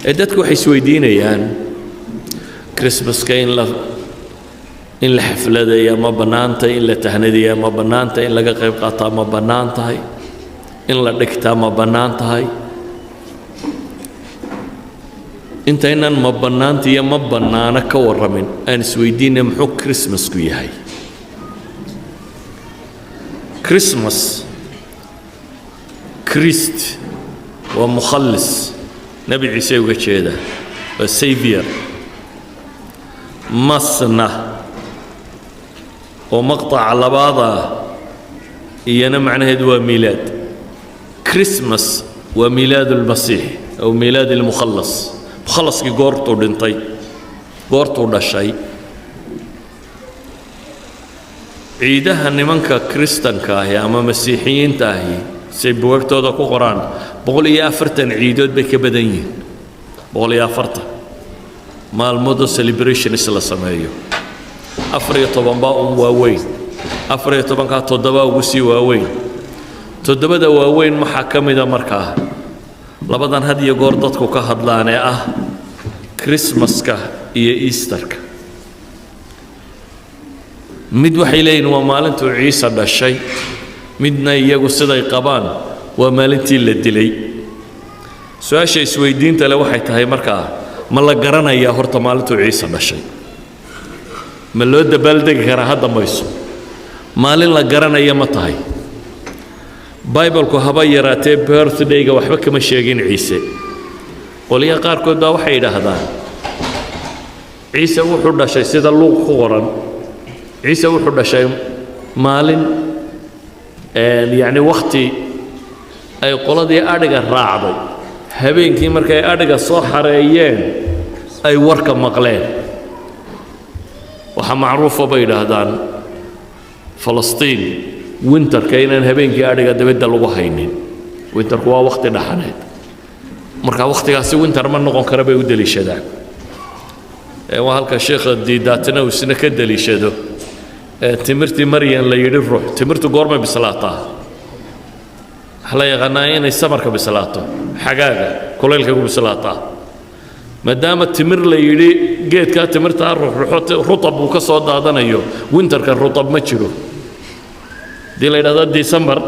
Ee dadku waxay isweydiinayaan, Christmaska in la xafladeeya ma bannaantahay? In la tahnadiyaa ma bannaantahay? In laga qayb qaataa ma bannaan tahay? In la dhigtaa ma bannaan tahay? Intaynan ma bannaanta iyo ma bannaano ka warramin, aan isweydiinay, muxuu Christmasku yahay? Christmas, Christ waa mukhallis, Nebi Ciise uga jeedaa, waa savior. Masna oo maqtaca labaada iyana macnaheedu waa miilaad. Christmas waa miilaad ulmasiix aw miilaad ilmukhallas, mukhallaskii goortuu dhintay, goortuu dhashay. Ciidaha nimanka Kristanka ahi ama Masiixiyiinta ahi, say buugagtooda ku qoraan, 140 ciidood bay ka badan yihiin, 140 maalmoodoo celebrations la sameeyo. 14 baa un waaweyn, 14-kaa toddobaa ugu sii waaweyn. Toddobada waaweyn waxaa ka mida markaa labadan had iyo goor dadku ka hadlaan ee ah Christmaska iyo Easterka. Mid waxay leeyihin waa maalintuu Ciise dhashay, midna iyagu siday qabaan waa maalintii la dilay. Su-aasha isweydiinta le waxay tahay markaa, ma la garanayaa horta maalintuu Ciise dhashay? Ma loo dabaaldegi karaa? Ha dambayso, maalin la garanaya ma tahay? Bible-ku haba yaraatee birthday-ga waxba kama sheegin Ciise. Qolyaha qaarkood baa waxay yidhaahdaan Ciise wuxuu dhashay, sida Luuq ku qoran, Ciise wuxuu dhashay maalin, yacni wakhti ay qoladii adhiga raacday habeenkii markay adhiga soo xareeyeen ay warka maqleen. Waxaa macruufa bay yidhaahdaan Falastiin winterka inaan habeenkii adhiga dabadda lagu haynin. Winterku waa wakhti dhaxaneed, marka wakhtigaasi winter ma noqon kara bay u deliishadaan. Waa halka sheekha Diidaatina uu isna ka deliishado timirtii Maryan la yidhi ruux. Timirtu goormay bislaataa? Waxaa la yaqaanaa inay summerka bislaato, xagaaga kulaylka ku bislaataa. Maadaama timir la yidhi geedkaa timirtaa ruxruxo, rutab uu ka soo daadanayo, winterka rutab ma jiro. Haddii la yidhahdo December,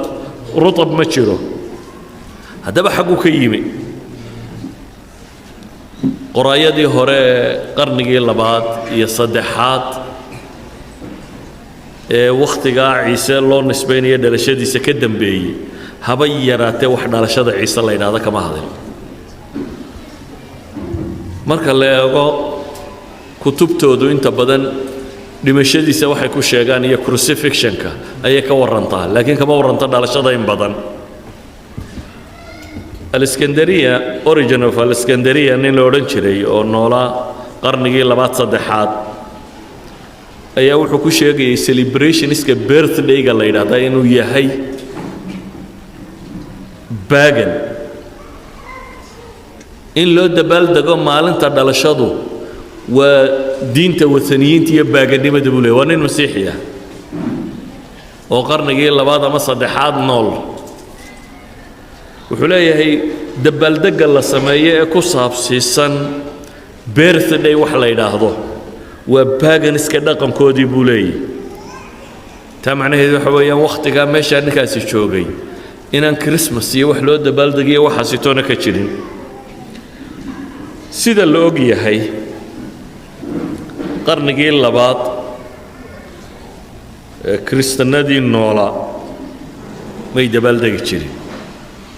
rutab ma jiro. Haddaba xagguu ka yimi? Qoraayadii hore ee qarnigii labaad iyo saddexaad ee wakhtigaa Ciise loo nisbaynayo dhalashadiisa ka dambeeyey, haba yaraatee wax dhalashada Ciise la yidhahdo kama hadin. Marka la eego kutubtoodu, inta badan dhimashadiisa waxay ku sheegaan iyo crucifixionka ayay ka warantaa, laakiin kama warranto dhalashada in badan. Alexandria, Origen of Alexandria, nin la odhan jiray oo noolaa qarnigii labaad saddexaad, ayaa wuxuu ku sheegayay celebrationska birthday-ga la yidhahdaa inuu yahay pagan. In loo dabaaldego maalinta dhalashadu waa diinta wathaniyiinta iyo pagan-nimada, buu leey. Waa nin Masiixi ah oo qarnigii labaad ama saddexaad nool. Wuxuu leeyahay dabaaldegga la sameeyo ee ku saabsiisan birthday wax la yidhaahdo waa paganiska dhaqankoodii, buu leeyahy. Taa macnaheedu waxa weeyaan, wakhtigaa meeshaa ninkaasi joogay inaan Christmas iyo wax loo dabaaldegiyo waxaasi toona ka jirin. Sida la og yahay, qarnigii labaad ee Kiristannadii noolaa may dabaaldegi jirin.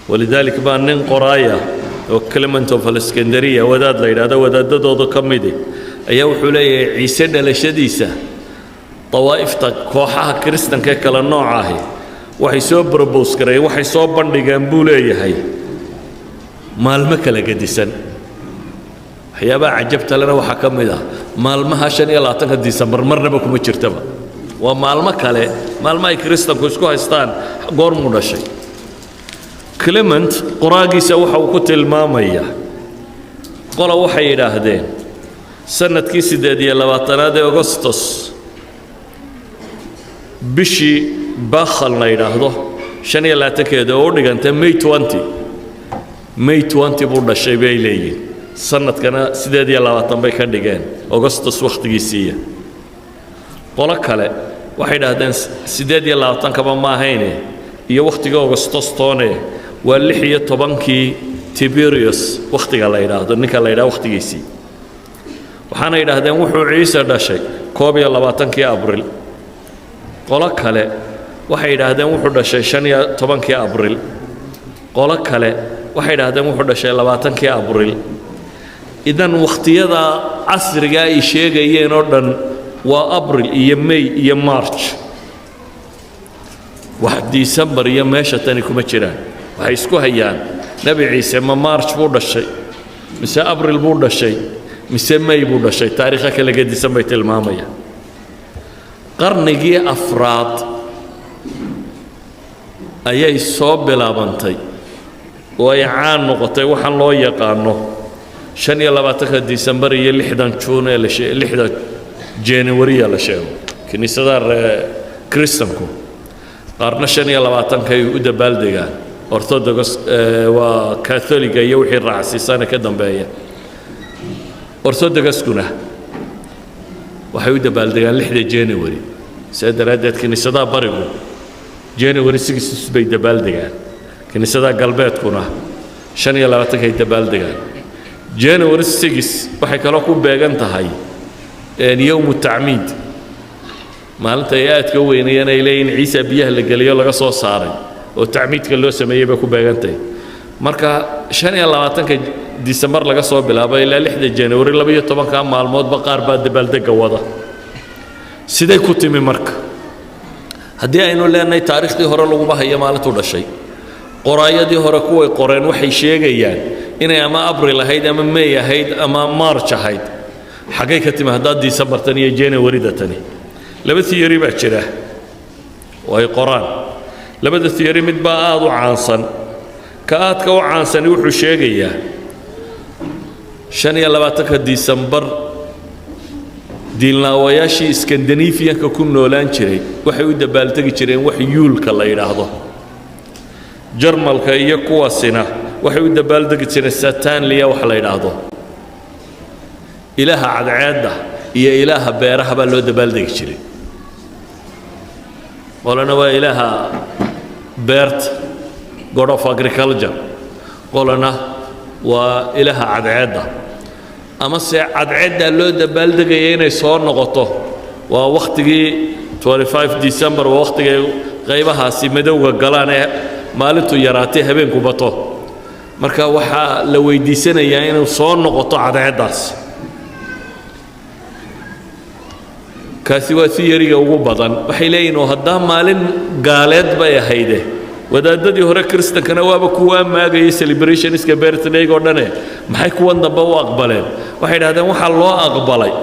Walidaalik baa nin qoraaya oo Clement of Alexandria wadaad la yidhahdo, wadaadadooda ka midi, ayaa wuxuu leeyahay Ciise dhalashadiisa dawaa'ifta, kooxaha Kiristanka ee kala nooca ahi waxay soo propose gareeyeen, waxay soo bandhigeen, buu leeyahay, maalmo kala gedisan. Waxyaabaha cajabta lena waxaa ka mid ah maalmaha 25-ka Disembar marnaba kuma jirtaba, waa maalmo kale, maalmo ay Kiristanku isku haystaan goormuu dhashay. Clement qoraagiisa waxa uu ku tilmaamayaa, qola waxay yidhaahdeen sanadkii 28-aad ee Augustus, bishii Bakhal la yidhaahdo 25-keeda, oo u dhiganta May 20, May 20 buu dhashay, bay leeyihin. Sanadkana 28 bay ka dhigeen, Augustus wakhtigiisiiya. Qolo kale waxay idhaahdeen 28-kaba ma ahayne iyo wakhtiga Augustus toone, waa 16-kii Tiberius wakhtiga la yidhaahdo, ninka la yidhahdo wakhtigiisii. Waxaana yidhaahdeen wuxuu Ciise dhashay 21-kii Abril. Qolo kale waxay yidhaahdeen wuxuu dhashay 15-kii Abril. Qolo kale waxay yidhaahdeen wuxuu dhashay 20-kii Abril. Idan wakhtiyada casriga ay sheegayeen oo dhan waa Abril iyo May iyo March, wax Disembar iyo meesha tani kuma jiraan. Waxay isku hayaan Nebi Ciise ma March buu dhashay, mise Abril buu dhashay, mise May buu dhashay? Taariikha kala gedisan bay tilmaamayaan. Qarnigii afraad ayay soo bilaabantay oo ay caan noqotay waxaan loo yaqaano 25-ka Disembar iyo 6-dan Juun ee la 6-da Januariya la sheego. Kiniisadaha ree Kristanku qaarna 25-kay u dabaaldegaan, Orthodox waa Katholiga iyo wixii raacsiisana ka dambeeya. Orthodoxkuna waxay u dabaaldegaan 6-da January. Sidaa daraaddeed kiniisadaha barigu January 6 bay dabaaldegaan, kiniisadaha galbeedkuna 25-kay dabaaldegaan. January 6 waxay kaloo ku beegan tahay yowmu tacmiid, maalinta ay aadka u weynayeen, ay leeyihin Ciisa biyaha la geliyo laga soo saaray oo tacmiidka loo sameeyey bay ku beegantahay. Marka 25-ka Disembar laga soo bilaabo ilaa 6-da January, 12-ka maalmoodba qaar baa dabaaldegga wada. Siday ku timi marka, haddii aynu leenahay taariikhdii hore laguma hayo maalintuu dhashay? Qoraayadii hore kuway qoreen waxay sheegayaan inay ama Abril ahayd ama May ahayd ama March ahayd. Xaggay ka timi haddaad Disembartan iyo Januaryda tani? Laba theory baa jira oo ay qoraan. Labada theory mid baa aada u caansan. Ka aadka u caansani wuxuu sheegayaa 25-ka Disembar diinlaawayaashii Skandinafiyanka ku noolaan jiray waxay u dabbaaltegi jireen wax Yule-ka la yidhaahdo. Jarmalka iyo kuwaasina waxay u dabaaldegi jireen Saturnalia wax la yidhaahdo. Ilaaha cadceedda iyo ilaaha beeraha baa loo dabaaldegi jiray. Qolana waa ilaaha beerta, god of agriculture, qolana waa ilaaha cadceedda, amase cadceeddaa loo dabaaldegaya inay soo noqoto. Waa wakhtigii 25 December, waa wakhtigay qaybahaasi madowga galaan ee maalintu yaraatay, habeenku bato. Marka waxaa la weydiisanayaa inuu soo noqoto cadceeddaas. Kaasi waa theory-ga ugu badan. Waxay leeyihin oo haddaa maalin gaaleed bay ahayde, wadaadadii hore Kristankana waaba kuwaa maagaya celebrationska birthday oo dhane, maxay kuwan dambe u aqbaleen? Waxay idhahdeen waxaa loo aqbalay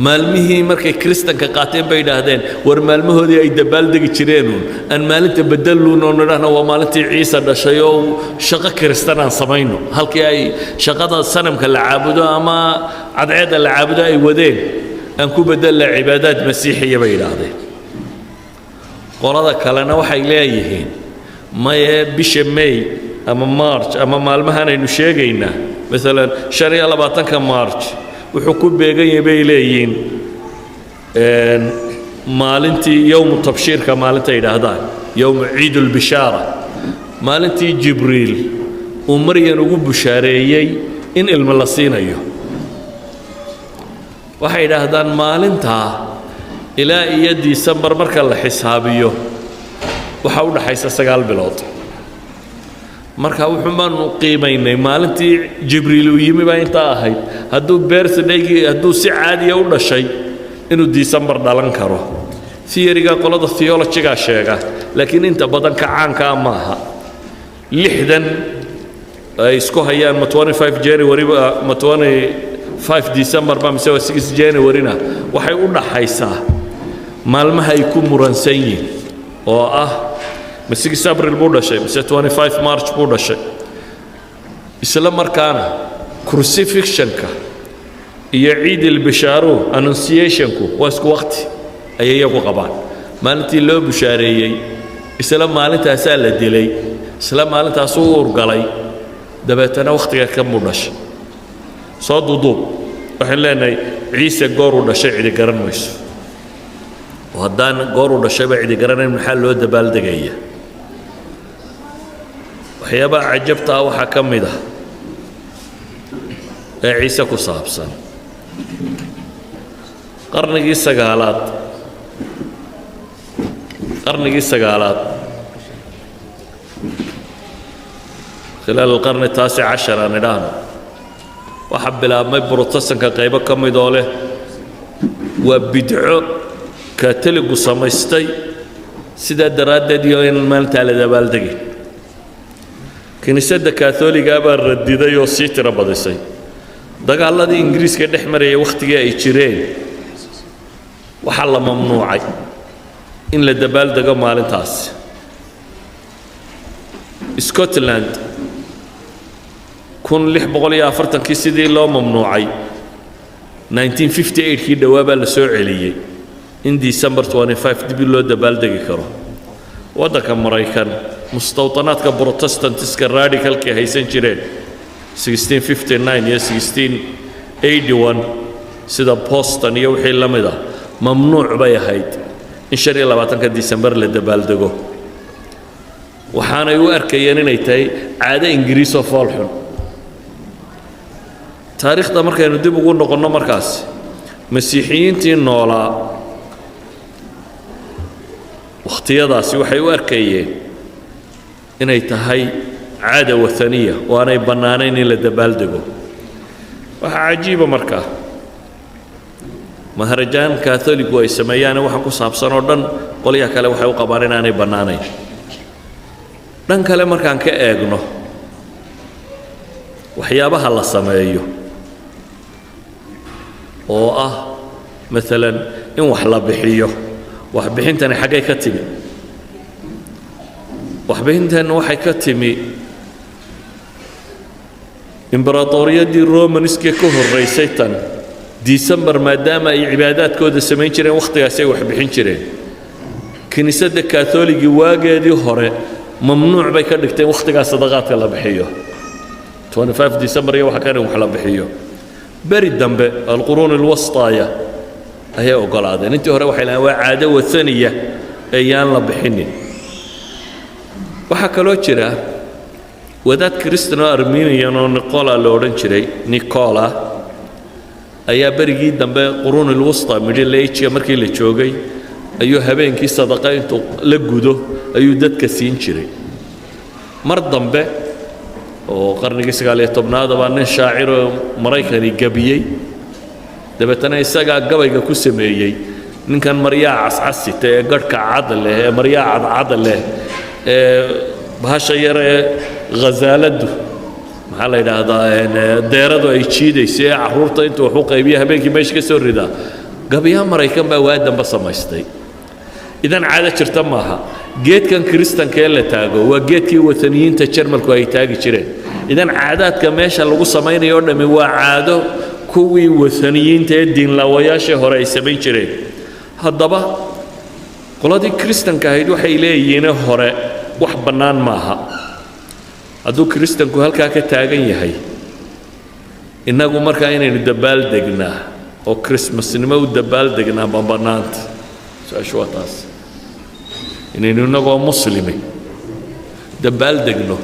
maalmihii markay Kristanka qaateen bay idhaahdeen, war maalmahoodii ay dabaaldegi jireenuun aan maalinta bedeluun oo nidhahno waa maalintii Ciise dhashay oo shaqo Kristan aan samayno. Halkii ay shaqada sanamka la caabudo ama cadceedda la caabudo ay wadeen, aan ku bedella cibaadaad masiixiya, bay yidhaahdeen. Qolada kalena waxay leeyihiin maye, bisha May ama March ama maalmahan aynu sheegaynaa, maalan 25-ka March, wuxuu ku beegan yahay, bay leeyihiin, maalintii yowmu tabshiirka, maalinta yidhaahdaan yowmu ciidulbishaara, maalintii Jibriil uu Maryan ugu bushaareeyey in ilmo la siinayo. Waxay yidhaahdaan maalintaa ilaa iyo Disembar marka la xisaabiyo waxaa u dhaxaysa 9 bilood. Marka wuxuun baanu qiimaynay maalintii Jibriil uu yimi baa intaa ahayd. Hadduu birthdaygii, hadduu si caadiya u dhashay, inuu Disembar dhalan karo. Theoryga qolada theologygaa sheega, laakiin inta badan ka caankaa maaha. 6-dan ay isku hayaan, ma 25 January ma 25 December ba mise waa 6 January-na, waxay u dhaxaysaa maalmaha ay ku muransan yihiin oo ah ma 6 April buu dhashay mise 25 March buu dhashay. Isla markaana crucifixionka iyo ciid ilbishaaru, annunciationku, waa isku waqti ayay iyagu qabaan. Maalintii loo bushaareeyey isla maalintaasaa la dilay, isla maalintaasuu u urgalay. Dabeetana wakhtiga kan buu dhashay. Soo duuduub, waxaan leenahay Ciise gooruu dhashay cidi garan mayso. Oo haddaan gooruu dhashayba cidi garanayn, maxaa loo dabaaldegaya? Waxyaabaha cajabta ah waxaa ka mid ah ee Ciise ku saabsan, qarnigii sagaalaad, خلال القرن التاسع عشر aan idhaahno, waxaa bilaabmay Brotestanka qaybo ka mid oo leh waa bidco Katoligu samaystay, sidaa daraaddeed iyo in maalintaa la dabaaldegin. Kiniisadda Kaatooligaa baa radiday oo sii tiro badisay. Dagaaladii Ingiriiska dhex marayay wakhtigii ay jireen, waxaa la mamnuucay in la dabaaldego maalintaasi. Scotland 1640-kii sidii loo mamnuucay, 1958-kii dhowaa baa la soo celiyey in December 25 dib loo dabaaldegi karo. Waddanka Maraykan, mustawtanaadka Protestantiska radicalkii haysan jireen 1659 iyo 1681, sida Boston iyo wixii la mid ah, mamnuuc bay ahayd in 25-ka December la dabaaldego. Waxaanay u arkayeen inay tahay caado Ingiriis oo foolxun. Taariikhda markaynu dib ugu noqonno, markaas Masiixiyiintii noolaa wakhtiyadaasi waxay u arkayeen inay tahay caada wathaniya oo aanay bannaanayn in la dabaaldego. Waxaa cajiiba markaa, maharajaan Katholigu ay sameeyaane waxa ku saabsan oo dhan, qolyaha kale waxay u qabaan inaanay bannaanayn. Dhan kale markaan ka eegno, waxyaabaha la sameeyo oo ah maalan in wax la bixiyo, waxbixintani xaggay ka timi? Waxbixintan waxay ka timi Imberatoriyadii Romanskee ka horraysay tan. December maadaama ay cibaadaadkooda samayn jireen, wakhtigaasi ay wax bixin jireen. Kiniisadda Katholigii waageedii hore mamnuuc bay ka dhigteen wakhtigaa sadaqaadka la bixiyo, 25 December iyo waxa kan in wax la bixiyo. Beri dambe, القرون الوسطى, ayay oggolaadeen. Intii hore waxay lahayn waa caado wathaniya ee yaan la bixinin. Waxaa kaloo jira wadaad Kristan oo Armenian oo Nicola la odhan jiray. Nicola ayaa berigii dambe, القرون الوسطى, Middle Ageka markii la joogay, ayuu habeenkii sadaqa intuu la gudo ayuu dadka siin jiray. Mar dambe oo qarnigii 19aad baa nin shaaciroo Maraykani gabiyey. Dabeetana isagaa gabayga ku sameeyey ninkan maryaha cascasita ee garhka cad leh, ee maryaha cadcad leh, ee bahasha yar ee khasaaladdu, maxaa la yidhaahdaa, deeradu ay jiidayso, ee carruurta intuu wax u qaybiya habeenkii meesha ka soo ridaa. Gabayaa Maraykan baa waa dambe samaystay. Idan caado jirta maaha. Geedkan Kiristanka ee la taago waa geedkii wataniyiinta Jarmalku ay taagi jireen. Idan caadaadka meesha lagu samaynayo o dhammi waa caado kuwii wataniyiinta ee diinlaawayaashii hore ay samayn jireen. Haddaba qoladii Kiristanka ahayd waxay leeyihiin hore wax bannaan maaha. Hadduu Kiristanku halkaa ka taagan yahay, innagu markaa inaynu dabaaldegnaa oo Christmasnimo u dabaaldegnaa ma bannaanta? Su-aashu waa taas. Inaynu innagoo muslimi dabaaldegno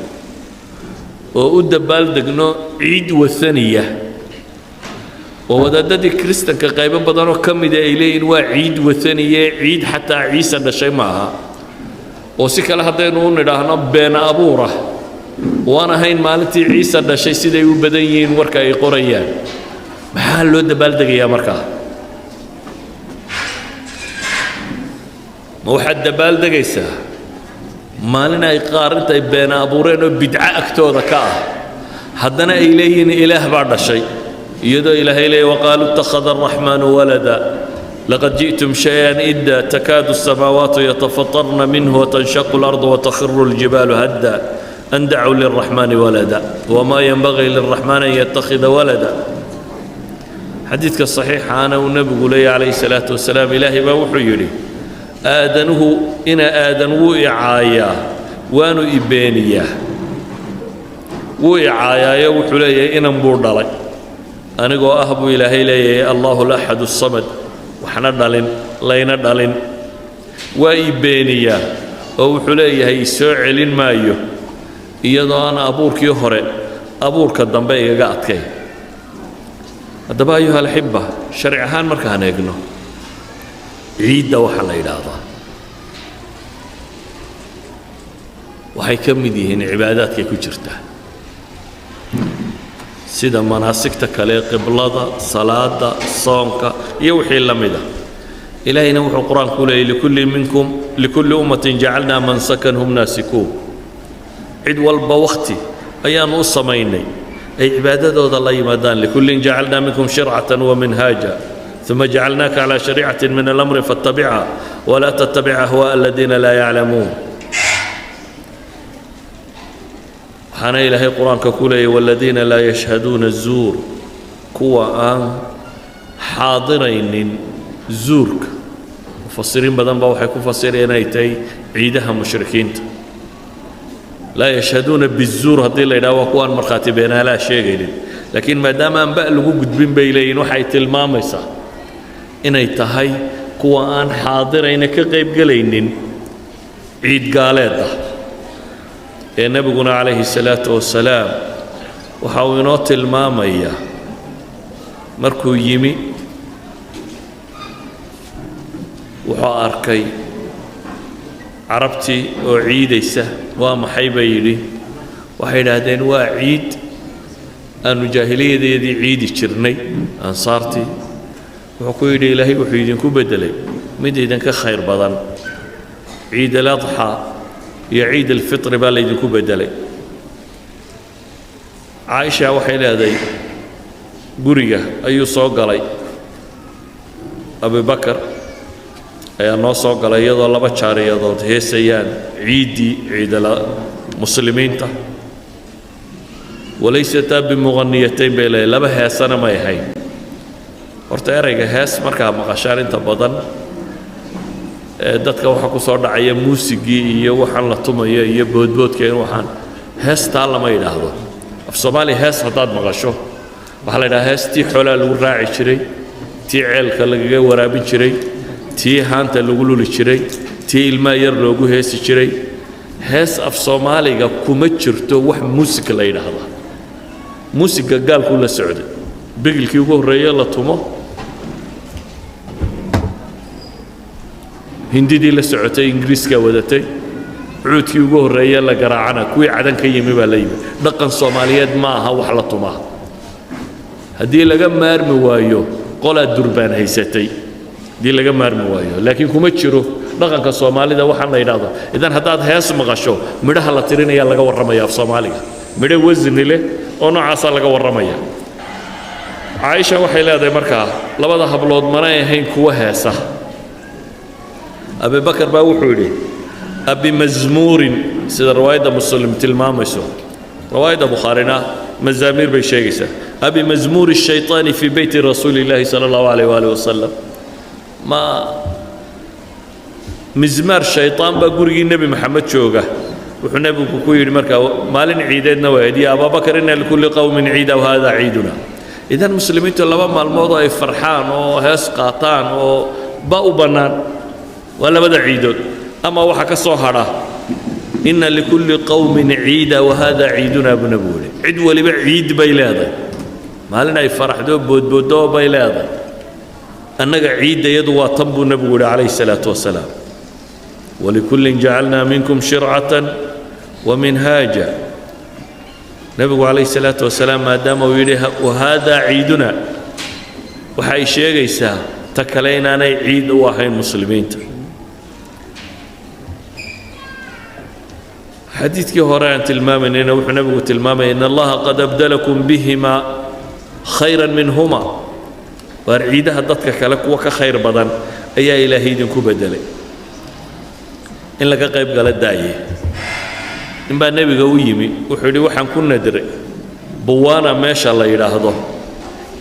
oo u dabaaldegno ciid wathaniya oo wadaadadii Kiristanka qaybo badanoo ka mida ay leeyihin waa ciid wathaniye, ciid xataa Ciise dhashay ma aha, oo si kale haddaynu u nidhaahno been abuurah, waan ahayn maalintii Ciise dhashay siday u badan yihiin warka ay qorayaan, maxaa loo dabaaldegayaa markaa? Ma waxaad dabaaldegaysaa maalin ay qaar intay been abuureen oo bidco agtooda ka ah, haddana ay leeyihiin Ilaah baa dhashay, iyadoo Ilaahay leeyahy: وقالوا اتخذ الرحمن ولدا لقد جئتم شيئا إدا تكاد السماوات يتفطرن منه وتنشق الأرض وتخر الجبال هدا أن دعوا للرحمن ولدا وما ينبغي للرحمن أن يتخذ ولدا؟ Xadiidka saxiixaana uu nebigu leeyahy calayhi salaatu wasalaam, Ilaahay baa wuxuu yidhi: aadanuhu ina aadan wuu i caayaa, waanu i beeniyaa. Wuu icaayaayo, wuxuu leeyahay inan buu dhalay, anigoo ah buu Ilaahay leeyahay الله الأحد الصمد, waxna dhalin layna dhalin. Waa ii beeniyaa oo wuxuu leeyahay isoo celin maayo iyadoo aan abuurkii hore abuurka dambe igaga adkay. Haddaba, أيها الأحبة, sharci ahaan markaan eegno ciidda waxaa la yidhaahdaa waxay ka mid yihiin cibaadaadkay ku jirtaa, sida manaasigta kale, qiblada, salaada, soonka iyo wixii la mida. Ilaahayna wuxuu Qur-aanku leeyay: لكل منكم لكل أمة جعلنا منسكا هم ناسكوه. Cid walba wakhti ayaanu u samaynay ay cibaadadooda la yimaadaan. لكل جعلنا منكم شرعة ومنهاجا ثم جعلناك على شريعة من الأمر فاتبعها ولا تتبع أهواء الذين لا يعلمون. Waxaana Ilaahay Qur-aanka ku leeyay: والذين لا يشهدون الزور, kuwa aan xaadiraynin zuurka. Mufasiriin badan baa waxay ku fasireen inay tahay ciidaha mushrikiinta. لا يشهدون بالزور haddii la yidhaha, waa kuwaan markhaati beenaalaha sheegaynin, laakiin maadaama aan ba lagu gudbin bay leeyihin, waxay tilmaamaysaa inay tahay kuwa aan xaadirayna ka qaybgelaynin ciid gaaleed ah. Ee nebiguna calayhi salaatu wasalaam waxa uu inoo tilmaamayaa markuu yimi wuxuu arkay Carabtii oo ciidaysa. Waa maxay, bay yidhi. Waxay idhaahdeen: waa ciid aanu jaahiliyadeedii ciidi jirnay. Ansaartii wuxuu ku yidhi: Ilaahay wuxuu idinku beddelay mid idinka khayr badan, ciid aladxaa iyo ciid alfitri baa laydinku beddelay. Caaisha waxay leedahay: guriga ayuu soo galay Abubakar, ayaa noo soo galay iyadoo laba jaariyadood heesayaan ciiddii ciidala muslimiinta. وليستا بمغنيتين bay leedahay, laba heesana may ahayn. Horta erayga hees markaa maqashaan, inta badan ee dadka waxaa ku soo dhacaya muusigii iyo waxaan la tumayo iyo boodboodka. In waxaan heestaa lama yidhaahdo. Af Soomaaliya hees haddaad maqasho, waxaa la yidhaha hees tii xoolaha lagu raaci jiray, tii ceelka lagaga waraabin jiray, tii haanta lagu luli jiray, tii ilmaha yar loogu heesi jiray. Hees af Soomaaliga kuma jirto wax muusig la yidhaahda. Muusigga gaalkuu la socday, bigilkii ugu horreeye la tumo Hindidii la socotay, Ingiriiskaa wadatay. Cuudkii ugu horreeye la garaacana kuwii Cadan ka yimi baa la yimi. Dhaqan Soomaaliyeed ma aha wax la tumaa. Haddii laga maarmi waayo, qolaa durbaan haysatay haddii laga maarmi waayo, laakiin kuma jiro dhaqanka Soomaalida waxaan la yidhaahdo. Idan haddaad hees maqasho, midhaha la tirinayaa laga warramaya, af Soomaaliga midho wasni leh oo noocaasaa laga warramaya. Caaisha waxay leedahay markaa labada hablood manay ahayn kuwa heesa. Abibakar baa wuxuu yidhi: أبمزمور, sida riwaayadda Muslim tilmaamayso, riwaayadda Bukhaarina mazaamiir bay sheegaysaa, أبمزمور الشيطان في بيت رسول الله صلى الله عليه وآله وسلم? Ma mizmaar shayطaan baa gurigii Nebi Maxamed jooga? Wuxuu nebigu ku yidhi markaa, maalin ciideedna waa يا أبا بكر إن لكل قوم عيدا وهذا عيدنا. Idan muslimiintu laba maalmood oo ay farxaan oo hees qaataan oo ba u bannaan waa labada ciidood. Ama waxa ka soo hadha, إن لكل قوم عيدا وهذا عيدنا buu nebigu yidhi. Cid waliba ciid bay leedahay, maalin ay faraxdo boodboodoo bay leedahay. Annaga ciidda iyadu waa tan, buu nebigu yidhi calayhi salaatu wasalaam. ولكل جعلنا منكم شرعة ومنهاجا. Nebigu calayhi salaatu wasalaam maadaama uu yidhi وهذا عيدنا, waxay sheegaysaa ta kale inaanay ciid u ahayn muslimiinta. Xadiidkii hore aan tilmaamaynayna wuxuu nebigu tilmaamaya: إن الله قد أبدلكم بهما خيرا منهما. Waar ciidaha dadka kale kuwa ka khayr badan ayaa Ilaahay idinku beddelay. In laga qayb gala daaye, ninbaa nebiga u yimi, wuxuu yidhi: waxaan ku nadray Buwaana meesha la yidhaahdo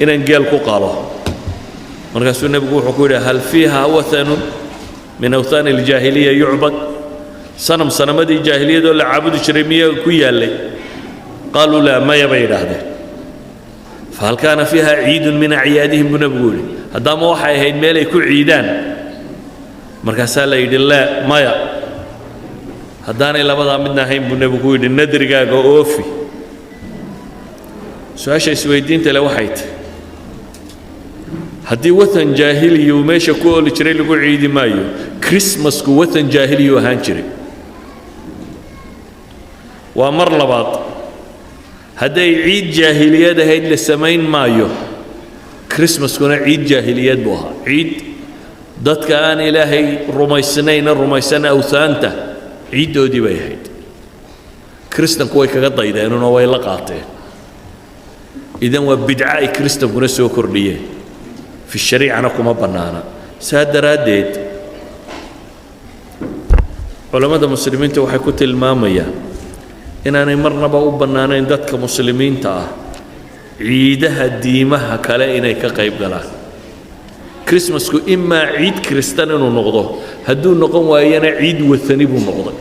inaan geel ku qalo. Markaasuu nebigu wuxuu ku yidhi: هل فيها وثن من أوثان الجاهلية يعبد? Sanam sanamadii jaahiliyadoo la caabudi jiray miyaa ku yaallay? Qaaluu laa, maya bay yidhaahdeen. Fahal kaana fiiha ciidun min acyaadihim, buu nebigu yidhi. Haddaama waxay ahayd meel ay ku ciidaan? Markaasaa la yidhi laa, maya. Haddaanay labadaa midna ahayn, buu nebigu yidhi, nadrigaaga oofi. Su-aasha isweydiinta le waxay tahy, haddii wathan jaahiliya uu meesha ku ooli jiray lagu ciidi maayo, Christmasku wathan jaahiliyuu ahaan jiray. Waa mar labaad, hadday ciid jaahiliyad ahayd la samayn maayo, Christmaskuna ciid jaahiliyad buu ahaa, ciid dadka aan Ilaahay rumaysnayna rumaysan awthaanta ciiddoodii bay ahayd. Kristanku way kaga daydeenunoo way la qaateen. Idan waa bidco ay kristankuna soo kordhiyeen, fi shariicana kuma bannaana. Saa daraaddeed culammada muslimiinta waxay ku tilmaamayaan inaanay marnaba u bannaanayn dadka muslimiinta ah ciidaha diimaha kale inay ka qayb galaan. Christmasku imaa ciid kristan inuu noqdo, hadduu noqon waayana ciid wathani buu noqday.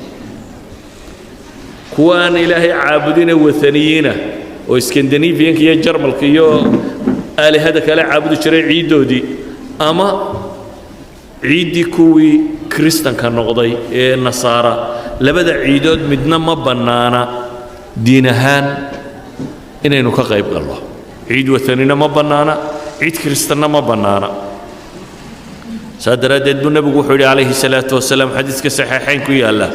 Kuwa aan Ilaahay caabudine wathaniyiina oo Skandinavianka iyo Jarmalka iyo aalihada kale caabudi jiray ciiddoodii, ama ciiddii kuwii kristanka noqday ee nasaara, labada ciidood midna ma bannaana diin ahaan inaynu ka qayb galno. Ciid wathanina ma bannaana, ciid kristanna ma bannaana. Saa daraaddeed buu nebigu wuxuu yidhi calayhi salaatu wasalaam, xadiiska saxiixayn ku yaalla: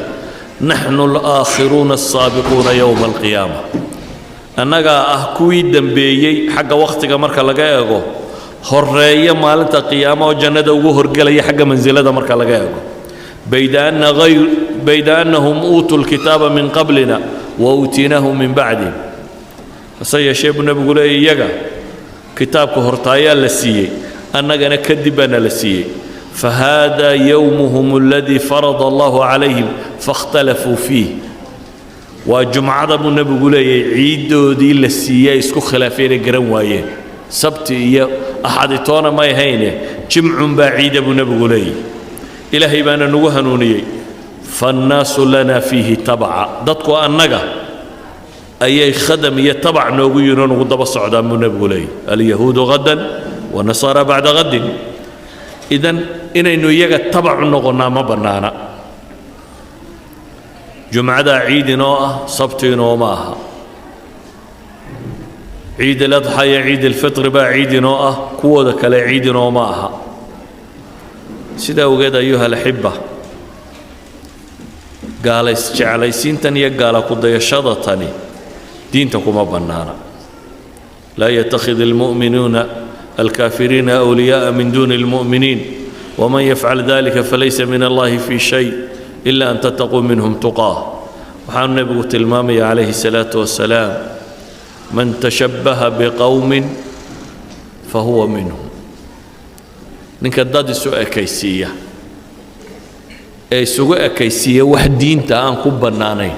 naxnu alaakhiruuna asaabiquuna yowma alqiyaama. Annagaa ah kuwii dembeeyey xagga wakhtiga marka laga eego, horreeya maalinta qiyaama oo jannada ugu horgelaya xagga mansilada marka laga eego. Bayda annahum uutuu lkitaaba min qablina wa uutiinaahu min bacdihim. Hase yeeshee, buu nebigu leeyay, iyaga kitaabka hortaayaa la siiyey, annagana kadib baana la siiyey. Fahada yowmuhum aladii farada allahu calayhim faاkhtalafuu fiih. Waa jumcada, buu nebigu leeyay, ciiddoodii la siiyey ay isku khilaafeenay garan waayeen. Sabti iyo axaditoona may hayne, jimcun baa ciida, buu nebigu leeyay. Ilaahay baana nagu hanuuniyey. Faannaasu lana fiihi tabca, dadku annaga ayay khadam iyo tabac noogu yihin oo nagu daba socdaan, buu nebigu leeyay. Alyahuudu hadan wanasaara bacda hadin. Idan inaynu iyaga tabac u noqonnaa ma bannaana. Jumcadaa ciid inoo ah, sabti inooma aha. Ciid aladxa iyo ciid alfitri baa ciid inoo ah, kuwooda kale ciid inooma aha. Sidaa awgeed, ayuha alaxiba, gaala isjeclaysiintan iyo gaala kudayashada tani diinta kuma bannaana. Laa yattakhid almu'minuuna alkaafiriina awliyaa'a min duuni almu'miniin, waman yafcal dalika falaysa min Allahi fi shay ila an tattaquu minhum tuqaah. Waxaanu nebigu tilmaamaya calayhi salaatu wasalaam: man tashabbaha biqowmin fahuwa minhum. Ninka dad isu ekaysiiya ee isugu ekaysiiya wax diinta aan ku bannaanayn,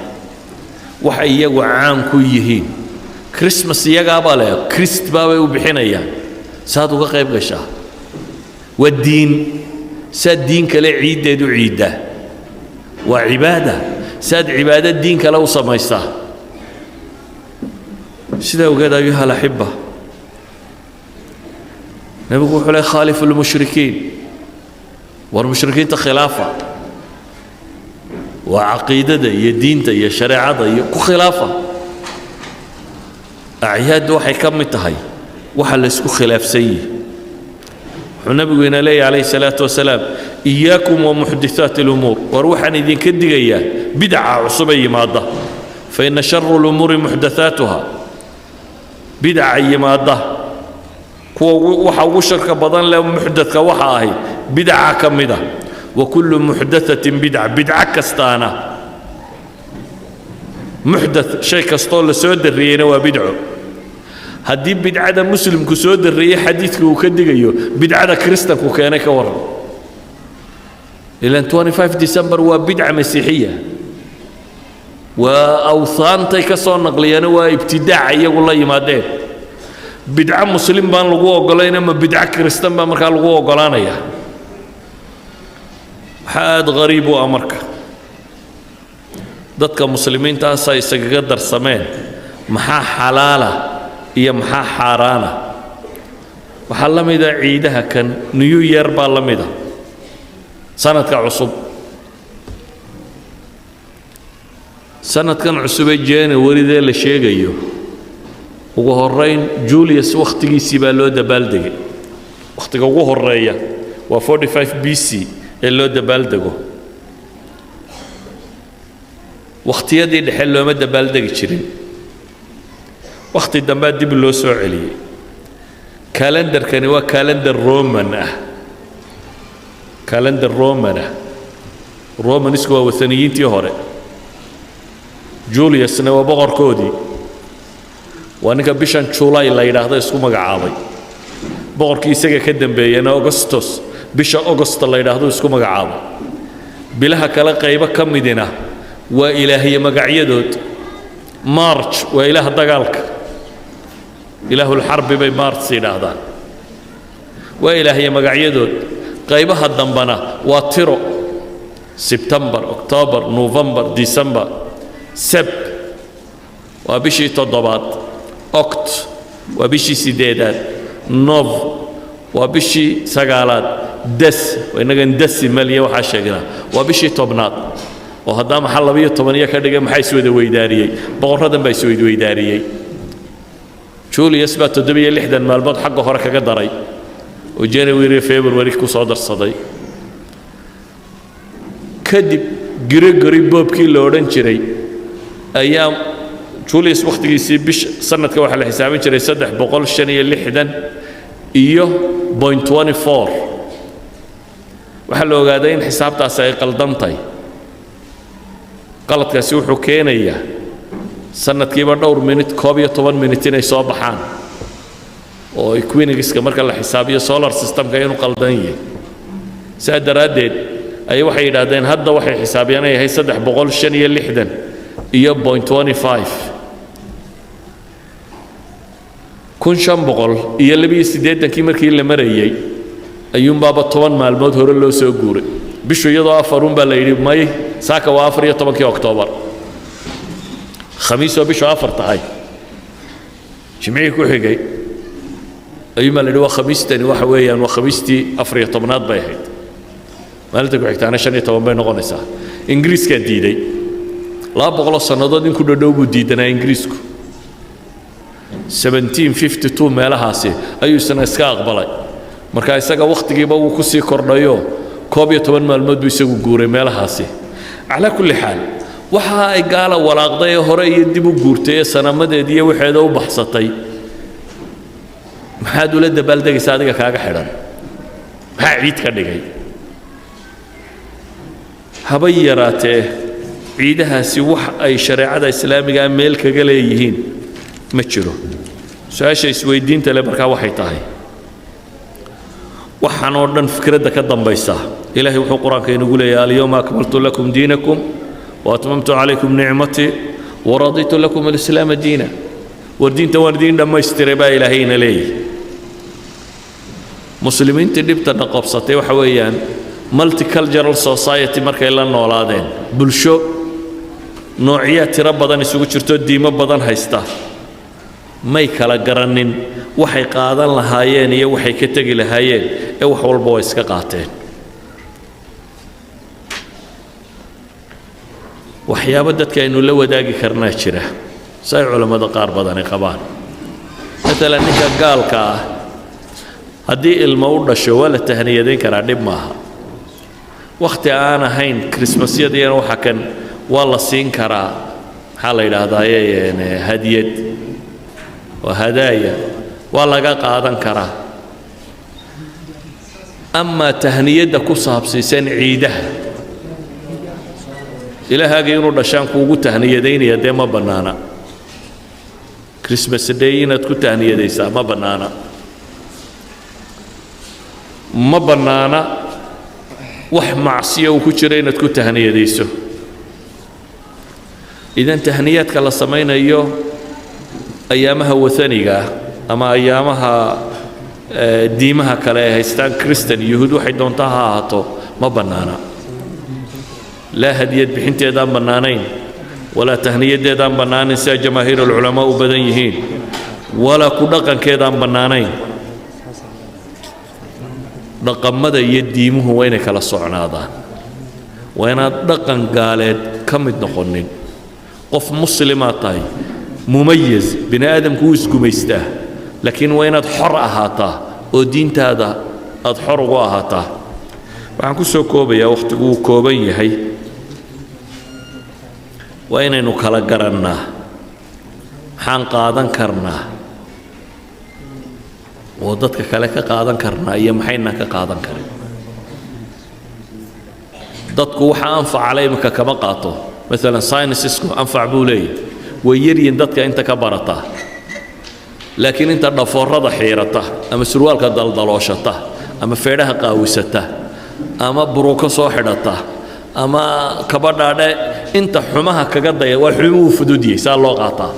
waxa iyagu caan ku yihiin, Christmas iyagaabaa leh, Christ baabay u bixinayaan, saad uga qayb gashaa? Waa diin, saad diin kale ciiddeed u ciiddaa? Waa cibaada, saad cibaado diin kale u samaysaa? Sidaa ogeed, ayuha alaxiba, nebigu wuxuu leey: khaalifu lmushrikiin. War mushrikiinta khilaafa, waa caqiidada iyo diinta iyo shareecada iyo ku khilaafa. Acyaaddu waxay ka mid tahay waxa la isku khilaafsan yihi. Wuxuu nabigu ina leeyahy calayhi salaatu wasalaam: iyaakum wa muxdithaati alumuur. War waxaan idinka digayaa bidaca cusubee yimaadda. Fa ina sharu lumuuri muxdathaatuha. Bidaca yimaadda kuwa waxa ugu sharka badan leh muxdadka waxa ahi bidaca ka mid ah. Wa kullu muxdathatin bidca, bidco kastaana muxdath, shay kastoo la soo darriyeyna waa bidco. Haddii bidcada muslimku soo darreeyey xadiidka uu ka digayo, bidcada kiristanku keenay ka warran? Ilan 25 December waa bidca masiixiya, waa awthaantay ka soo naqliyeena, waa ibtidaaca iyagu la yimaadeen. Bidco muslim baan lagu oggolayn, ama bidco kiristan baa markaa lagu oggolaanaya? Waxaa aada qariib u ah marka dadka muslimiintaasaa isagaga darsameen. Maxaa xalaala iyo maxaa xaaraana? Waxaa la mida ciidaha kan, New Year baa la mida, sanadka cusub. Sanadkan cusubee January-dee la sheegayo, ugu horrayn Julius wakhtigiisii baa loo dabaaldegay. Wakhtiga ugu horreeya waa 45 BC ee loo dabaaldego. Wakhtiyadii dhexe looma dabaaldegi jirin, wakhti dambaa dib loo soo celiyey. Kalendarkani waa kalendar Roman ah, kalendar Roman ah. Romanisku waa wathaniyiintii hore, Juliusna waa boqorkoodii, waa ninka bishan July la yidhaahdo isku magacaabay. Boqorkii isaga ka dambeeyena Augustus, bisha Augusta la yidhaahdo isku magacaabay. Bilaha kale qaybo ka midina waa ilaahiye magacyadood. March waa ilaah dagaalka, ilaahulxarbi bay Mars yidhaahdaan, waa ilaahiye magacyadood. Qaybaha dambana waa tiro: Sebtembar, October, November, December. Sep waa bishii toddobaad, Oct waa bishii siddeedaad, Nov waa bishii sagaalaad, Des innagan decimal iyo waxaa sheegnaa waa bishii 10aad. Oo haddaa maxaa 12 iyo ka dhigay? Maxaa iswada weydaariyey? Boqorradan baa isweydweydaariyey. Julius baa 67 maalmood xagga hore kaga daray oo January, February ku soo darsaday. Kadib Gregory pope-kii la odhan jiray ayaa Julius wakhtigiisii bisha sanadka waxaa la xisaabin jiray 365.24. Waxaa la ogaaday in xisaabtaasi ay qaldantahay. Qaladkaasi wuxuu keenayaa sanadkiiba dhowr minit, 11 minit inay soo baxaan oo equinox-ka marka la xisaabiyo solar systemka inuu qaldan yahay. Saa daraaddeed ayay waxay yidhaahdeen hadda waxay xisaabiyaan ay yahay 365.25. 1582-kii markii la marayey ayuunbaaba 10 maalmood hore loo soo guuray. Bishu iyadoo afarun baa la yidhi may, saaka waa 14-kii Oktoobar, Khamiisoo bishu afar tahay. Jimcihii ku xigay ayuunbaa la yidhi waa Khamiistani, waxa weeyaan waa Khamiistii 14aad bay ahayd. Maalinta ku xigtaana 15 bay noqonaysaa. Ingiriiskaa diiday. 200 sannadood in ku dhodhow buu diidanaa Ingiriisku. 1752 meelahaasi ayuu isna iska aqbalay. Marka isaga wakhtigiiba wuu ku sii kordhayo, 11 maalmood buu isagu guuray meelahaasi. Calaa kulli xaal, waxa ay gaala walaaqday ee hore iyo dib u guurtay ee sanamadeed iyo waxeeda u baxsatay, maxaad ula dabaaldegaysaa? Adiga kaaga xidhan maxaa ciid ka dhigay? Haba yaraatee ciidahaasi wax ay shareecada islaamigaa meel kaga leeyihiin ma jiro. Su-aasha isweydiinta le markaa waxay tahay, waxaan oo dhan fikradda ka dambaysa, Ilaahay wuxuu Qur-aanka inagu leeyahay: "اليوم أكملت لكم دينكم وأتممت عليكم نعمتي ورضيت لكم الإسلام دينا." War diinta waan idiin dhammaystiray baa Ilaahayna leeyahy. Muslimiintii dhibtana qabsatay waxa weeyaan multicultural society markay la noolaadeen, bulsho noocyaa tiro badan isugu jirto, diimo badan haysta, may kala garannin waxay qaadan lahaayeen iyo waxay ka tegi lahaayeen, ee wax walba way iska qaateen. Waxyaabo dadka aynu la wadaagi karnaa jira, si ay culammada qaar badani qabaan. Maalan, ninka gaalka ah haddii ilmo u dhasho waa la tahniyadayn karaa, dhib maaha. Wakhti aan ahayn Christmasyadiyana waxa kan waa la siin karaa, maxaa la yidhaahdaa, hadiyad oo hadaaya waa laga qaadan karaa. Amaa tahniyadda ku saabsiisan ciidaha, ilaahaaga inuu dhashaan kuugu tahniyadaynaya, dee ma bannaana. Christmas Day inaad ku tahniyadaysaa ma bannaana, ma bannaana. Wax macsiya uu ku jiro inaad ku tahniyadayso. Idan tahniyaadka la samaynayo ayaamaha wathaniga ah ama ayaamaha diimaha kale ay haystaan, Christan, Yuhuud, waxay doontaa ha ahaato, ma bannaana. Laa hadiyad bixinteedaan bannaanayn. Walaa tahniyadeedaan bannaanayn, sida jamaahiirulculamaa u badan yihiin, walaa ku dhaqankeedaan bannaanayn. Dhaqamada iyo diimuhu waa inay kala socnaadaan. Waa inaad dhaqan gaaleed ka mid noqonin. Qof muslimaad tahay, mumayaz. Bini aadamku wuu isgumaystaa, laakiin waa inaad xor ahaataa oo diintaada aad xor ugu ahaataa. Waxaan ku soo koobayaa, wakhtigu wuu kooban yahay, waa inaynu kala garannaa maxaan qaadan karnaa oo dadka kale ka qaadan karnaa iyo maxaynaan ka qaadan karin. Dadku waxa anfacale iminka kama qaato. Maalan sciences-ku anfac buu leeyahy, way yaryihin dadka inta ka barataa, laakiin inta dhafoorada xiirata ama surwaalka daldalooshata ama feedhaha qaawisata ama buruko soo xidhata ama kabadhaadhe, inta xumaha kaga daya, waa xumuhu fududyey. Saa loo qaataa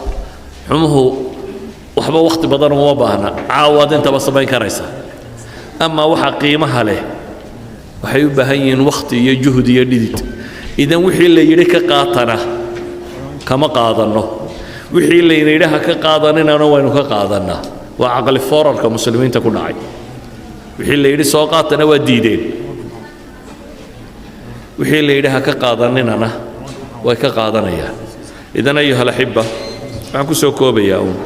xumuhu, waxba wakhti badan uma baahna, caawaad intaba samayn karaysa. Ama waxa qiimaha leh waxay u baahan yihiin wakhti iyo juhd iyo dhidid. Idan wixii la yidhi ka qaatana kama qaadanno, wixii layna yidhi ha ka qaadaninana waynu ka qaadannaa. Waa caqli foorarka muslimiinta ku dhacay. Wixii la yidhi soo qaatana waa diideen, wixii la yidhi ha ka qaadaninana way ka qaadanayaan. Idan, ayuha alaxiba, waxaan ku soo koobayaa uun: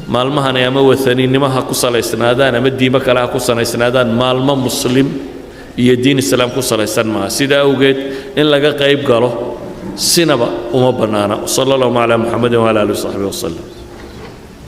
maalmahani ama wathaninimo ha ku salaysnaadaan ama diimo kale ha ku salaysnaadaan, maalmo muslim iyo diin islaam ku salaysan maaha. Sidaa awgeed in laga qayb galo sinaba uma bannaana. Sala allahuma calaa Muxamedin wcala alihi wasaxbihi wasalam.